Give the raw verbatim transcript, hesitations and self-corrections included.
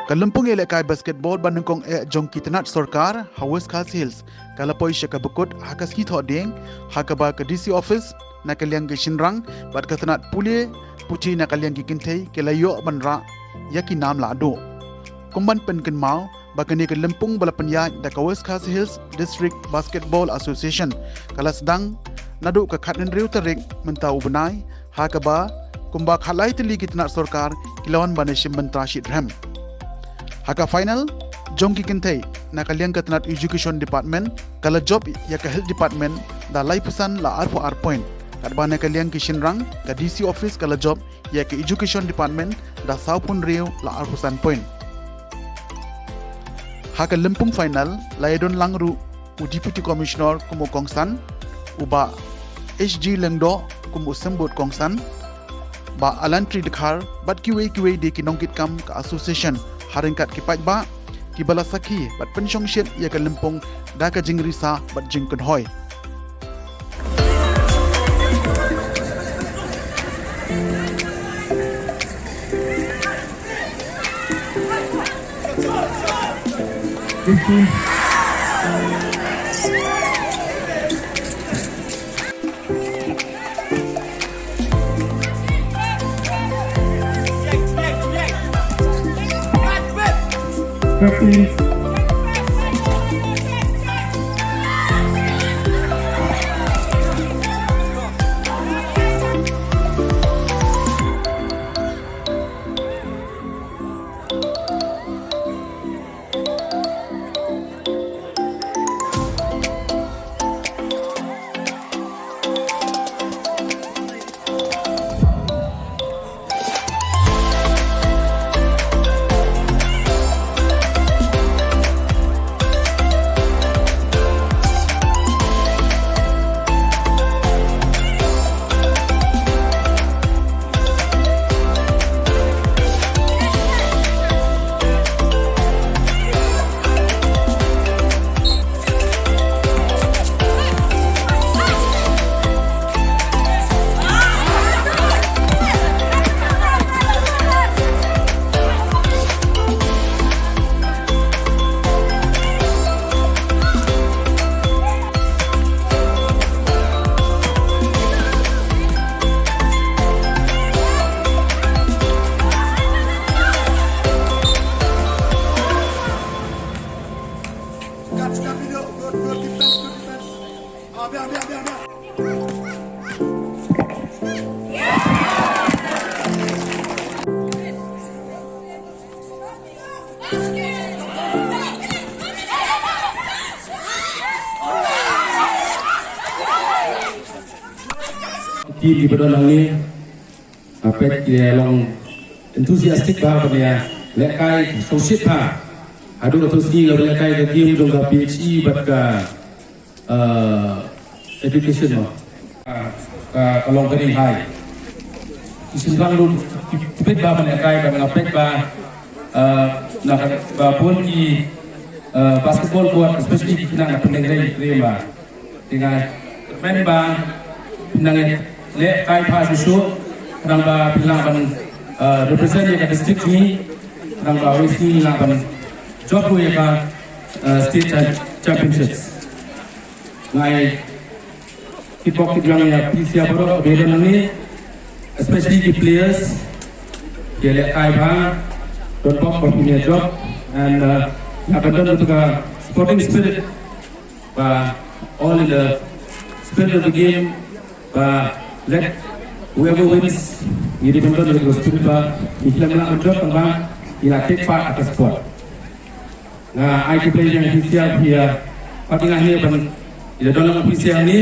Ka lympung ïalehkai basketball ba nyngkong eh jong ki tnat sorkar ha West Khasi Hills ka la poi sha ka bakut ha ka sngi Thohdieng, ha kaba ka D C office na ka liang ki shynrang bad ka tnat pule puthi na ka liang ki kynthei ki la ïoh ban rah ïa ki nam lahduh. Kum ban pynkynmaw ba kane ka lympung ba la pynïaid da ka West Khasi Hills District Basketball Association ka la sdang naduh ka khathynriew tarik mynta u bnai, ha kaba kumba khatlai tylli ki tnat sorkar ki la wan ban ïashim bynta shitrhem. Ha ka final jong ki kynthei, na ka liang ka tnat Education Department ka la jop ïa ka Health Department da laiphew san la arphew ar point, katba na ka liang ki shynrang ka D C office ka la jop ïa ka Education Department da sawphew hynriew la arphew san point. Ha ka lympung final la ïadon lang ruh u Deputy Commissioner kum u kongsan, u Bah H G Lyngdoh kum u symbud kongsan, Bah Alantri Dkhar bad kiwei kiwei de ki nongkitkam ka association, ha ryngkat ki paidbah kiba la sakhi bad pynshongshit ïa ka lympung da ka jingrisa bad jingkynhoi. Team kiba don hangne, ah, peit ki long enthusiastic bha ban ïa lehkai sngewsih bha. Haduh katto sngi la lehkai ka game jong ka P H E bad ka uh, education mo. Ka, ka, ka long very high. Ki shynrang ruh ki, ki peit bha ban ïa kai, ban nga peit bha, uh, na ka, ba bun ki, uh, basketball court, especially ki khynnah na Pyndengrei, ki trei bha. Te nga kyrmen ba phin nang ïa lehkai bha shuh shuh, khnang ba phin lah ban, uh, represent ïa ka district jong ngi, khnang ba wei sngi lah ban jop ruh ïa ka, uh, state cha-, championships. Nga ai tip bok tip jong ïa phi sha baroh kiba don hangne, especially ki players, ki lehkai bha, don bok ba phin ïa jop, and, uh, ïa ban don kata ka sporting spirit, ba all in the spirit of the game, ba let whoever wins, ngi dei ban don kata ka spirit ba ngi khlem lah ban jop tang ba ngi la take part ha ka sport. Nga ai khublei ïa phi sha phi ïa, pat nga hi ban ïa don lang phi sha ni.